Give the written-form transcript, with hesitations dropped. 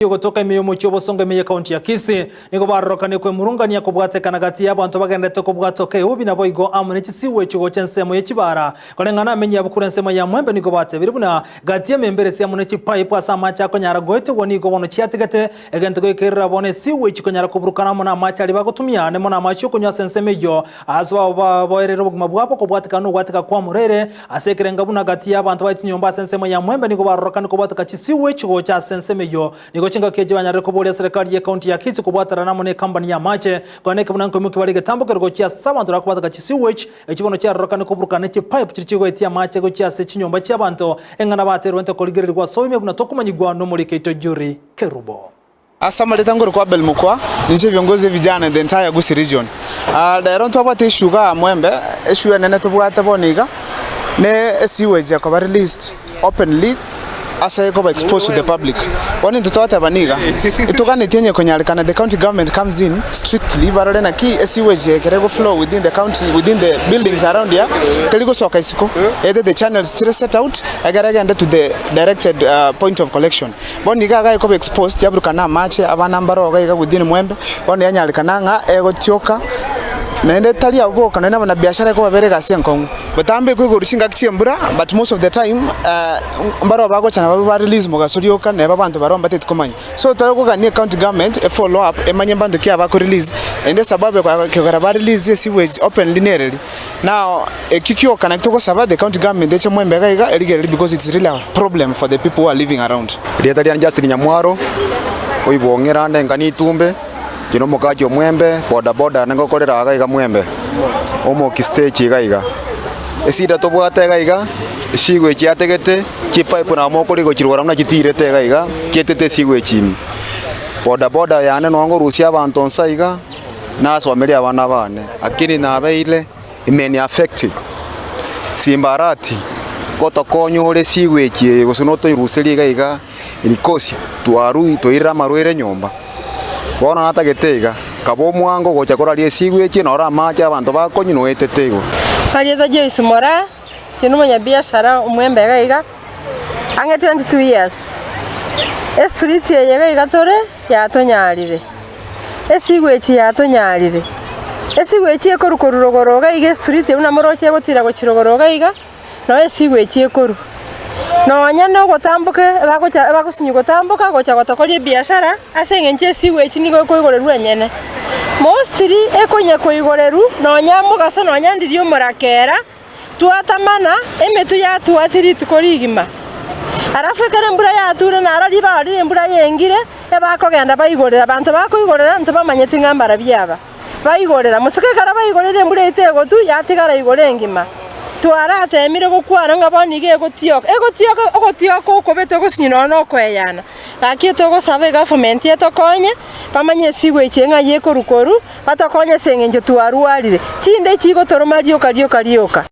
Ogotoka ime y'omochie obosongo ime y'ekaunti ya Kisii, nigo barorokanie kwemurungania kobwatekana gati y'abanto bagenderete kobwatoka eubi naboigo amo ne chisiwe chigocha ensemo ye chibara. Koreng'ana amenyi abwo korwa ensemo ya Mwembe nigo batebire buna gati y'ememberesi amo ne chipaipu ase amache akonyara goetigwa nigo bono chiatigete egento goikerera bono esiwe chikonyara koburukana amo namache aria bagotumia nemo namache okonywa ase ensemo eyio ase baboerere obogima bwabo kobwatekana nogwateka kw'amorere Ase ekerenga buna gati y'abanto ba chinyomba ase ensemo ya Mwembe nigo barorokane kobwateka chisiwe chigocha ase ensemo eyio. Nigo chingaki echi banyarire koboria serikali y'ecounty ya Kisii kobwaterana amo n'ecompany y'amache konya neke buna nkoimokia bare egetambo kere gochia ase abanto bakobwateka chisewage echi bono chiarorokane koburukana ne chipipe chiria chigoetia amache gochia ase chinyomba chi'abanto eng'ana baterwe ntekorigererigwa ase oime buna tokomanyigwa nomoriki oito Jury Kerubo. Ase amareta nkorokwa Abel Mokwa, ninche viongozi vijana in the entire Gusii region. Ah, rero ntwabwate issue igaa Mwembe, issue enene tobwate bono iga, ne esewage ekoba released openly ase ekoba exposed to the public. Bono intwe twateba niga, etoganetie onye ekonyarekana the county government comes in strictly barore naki esewage ekere ego flow within the county, within the buildings around here, teri gosoka isiko, either the channels chire set out, egere egende to the directed point of collection. Bono iga iga ekoba exposed yaburukana amache, abana mbare iga iga within mwembe, bono yanyarekana ng'a egotioka, naende tari abwo boka nonye na abanabiashara ekobabera egasi enkong'u. Botambe ekoigorwa chingaki chia embura but most of the time mbaro bagocha nabarobwo ba release mogaso rioka neba abanto baroo mbateti komanya. So tore kogania ecounty government e follow up emanye mbanto ki aba release naende esababu ekogera ba release esewage openly nereri. Now ekio kioka nakio togosaba the county government eche mwembe iga iga erigereri because it's really a problem for the people who are living around. Erieta riane Justin Nyamwaro, oibong'era ande enka nitumbe, inche na omokachi o Mwembe, boda boda yane ngokorera iga iga Mwembe, omoki stage iga iga. Esida tobwate iga iga, esigo echi yategete, chipipe nabo mokorigia gochirora buna chitirete iga iga, chietete esigo echi ime. Boda boda yane noo ngorusia abanto nsa iga. Nasomerie abana baane, lakini nabeire imeni affected. Simbarati gotokonya ore sigwe echi eye gose notoiruserie iga iga because twarui toirire amarwaire nyomba. Bono natagete iga, kaba omwango gocha koraria esigwe echi noro amache abanto bakonywa noetete igo. Marieta Joyce Moraa, inche nomonyabiashara omwembe iga iga, ang'e 22 years. Estreet eye iga iga tore, yatonyarire, Esigwechi yatonyarire, esigwechi ekorwa korwa rogoro iga iga estreet buna moroche egotira gochia rogoro iga iga, noo esigwechi ekorwa. Nonya na ogotamboka ebagocha ebagosinywa gotamboka gocha gotokoria ebiashara ase eng'encho esigwechi nigo ekoigorerwa enyene. Mostly ekonya koigorerwa nonya mogaso nonya ndiria omorakera. Twatamana, emetwe yatwatire rituko rigima. Alafu ekero embura yature naro ribaga riria embura yengire, ebakogenda baigorera, abanto bakoigorera ntibamanyeti ng'a mbarabio aba. Baigorera, mosike ekero baigorire embura eyio tegotwa, yatigara igoro engima. Twaratemire gokwana ng'a bono iga egotioka, egotioka ogotioka okobe togosinywa nonya na okoeyana. Gaki togosaba egovernment etokonye, bamanye esigo echi ng'ai ekorwa korwa, Batokonye ase engencho twarwarire, chinde chigotoroma rioka rioka rioka.